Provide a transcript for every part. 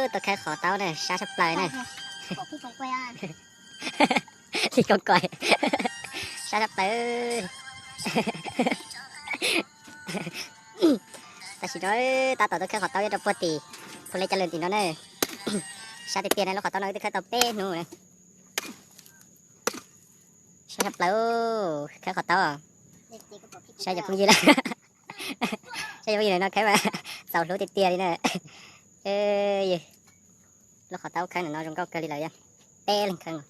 Tuaj khawb qhov taub na, sab tshaj plaws na. Li koos kaim, sab tshaj plaws. Tam sim no tab tom tuaj khawb qhov taub nyob rau puag tim, puag lej caj lwm tim no na. Sab tiag tiag na, lub qhov taub no wb twb khawb tau peb hnub na. Sab tshaj plaws, khawb qhov taub. Saib cov phooj ywg lawm, saib cov phooj ywg lawm no khawb mas txaus hlub tiag tiag li na. Lub qhov taub khawb ntawm no zoo nkauj kawg li lawm, peb leeg khawb.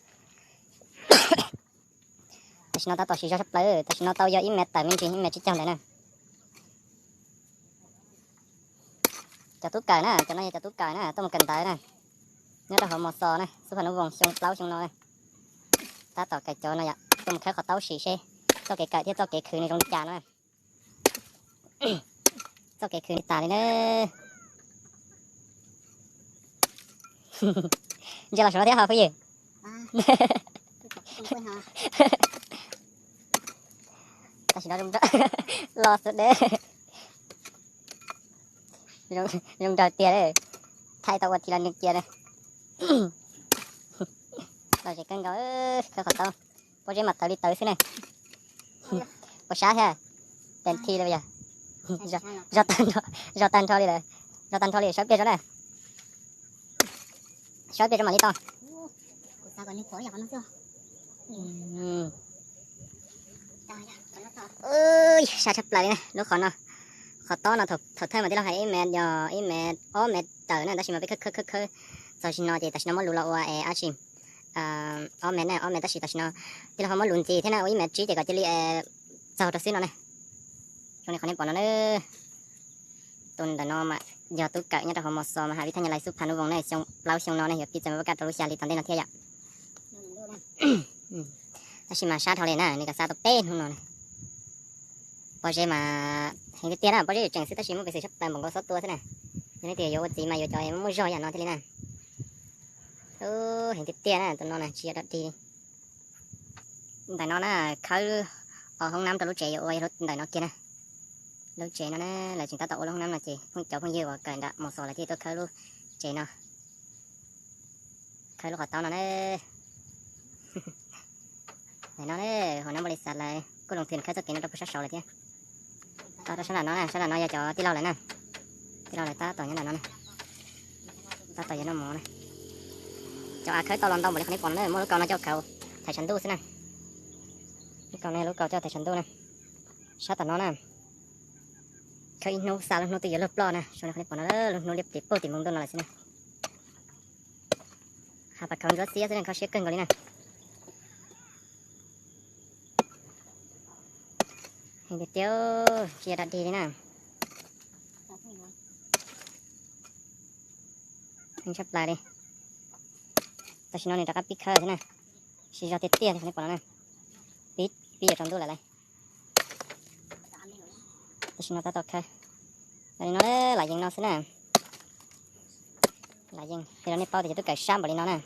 Tam sim no tab tom siv zog tshaj plaws, tam sim no tau yog ib mev tawm me ntsis, ib mev tsib caug ntawd na. Cov tub kawm na, cov no yog cov tub kawm na, tuaj mus kawm ntawv na, nyob rau hauv Mos Xos na, xub pha nub voos xyoo plaub xyoo no na. Tab tom kawm cov no yom, tuaj mus khawb qhov taub sim seb txoj kev kawm thiab txoj kev khwv nws zoo li cas no. Txoj kev khwv li tas li na. Ntsia los saum no thiab ho phooj ywg. Tam sim no los xwb deb. Zoo nraug tiag, thaij tau ua thi los nws cia na. Los zem kawg nkaus, khawb qhov taub, pob zeb mas tawv li tawv xwb na. Puas sab thiab? Tes thi li yog. Zog tag nrho li lawm, zog tag nrho li, sawv pliag zog na. Sawv pliag zog mam li tau. Sab tshaj plaws li na, lub qhov no, qhov taub no thaum thawj mas tij laug hais ib mev, yog ib mev ob mev tawm na, tab sis mas peb khawb khawb khawb khawb txog sim no ces tam sim no muab luv los ua es dab tsi, ob mev na, ob mev tab sis tam sim no tij laug ho muab luv ntxiv thiab na, ua ib mev tsib ces kom cia li txaug rau xwb no na. Zoo li qhov nej pom no na. Tus ntawm no mas yog tub kawm nyob rau hauv Mos Xos mas hais vib thaj nyas lais xub pha nub voos na, xyoo plaub xyoo no ne, yuav pib txawm mus vaj kaj rau lub xya hli tom ntej no thiab yom. Tab sis mas sab dhau li na, nws kom xa tau peb hnub no na. Pob zeb mas heev tiag tiag na, pob zeb tseem xwb tab sis muaj peev xwm tshaj plaws npaum nkaus xob tua xwb na. Yog leej twg yuav ua txiv mas yuav cov muaj zog yam no thiaj li na. Heev tiag tiag na, tus no na tsis yog dog dig li. Ntawm no na, khawb hoob nab rau lub tsev yuav ua yog ntawm no kiag na. Lub tsev no na, lawv tseem tab tom ua lub hoob nab no ces phooj cov phooj ywg uas kawm nram Mos Xos lawv thiaj tuaj khawb lub tsev no, khawb lub qhov taub no na. Ntawm no na, hauv nab npau li xav lawv kuj loo thwm khawb txoj kev no rau puag sab saud lawm thiab. Tau rau sab nram no na, sab nram no yog cov tij laug lawm na. Tij laug lawv tab tom nyob nram no na, tab tom yuav noj mov na. Cov av khawb tau los ntau npaum li qhov nej pom no na, muaj lub kaus no coj khawb thaiv tshav ntuj xwb na. Lub kaus no yog lub kaus coj thaiv tshav ntuj na. Sab tom no na, khawb ib hnub xa lub hnub twb yuav luag ploj na, zoo li qhov nej pom no, lub hnub liab pliv puag tim npoo ntuj no lawm xwb na. Hav pas khawb ntsuab xiab xwb ne, kho siab kawg nkaus li na. Heev tiag tiag, tsis yog dog dig li na. Heev tshaj plaws li. Tam sim no nws rov qab pib khawb thiab na. Siv zog tiag tiag li qhov nej pom no na. Pib, pib yuav tsaus ntuj lawm lauj. Tam sim no tab tom khawb. Yog li no, lam yees no xwb na. Lam yees, qhia rau nej paub tias cov tub kawm sab npaum li no na.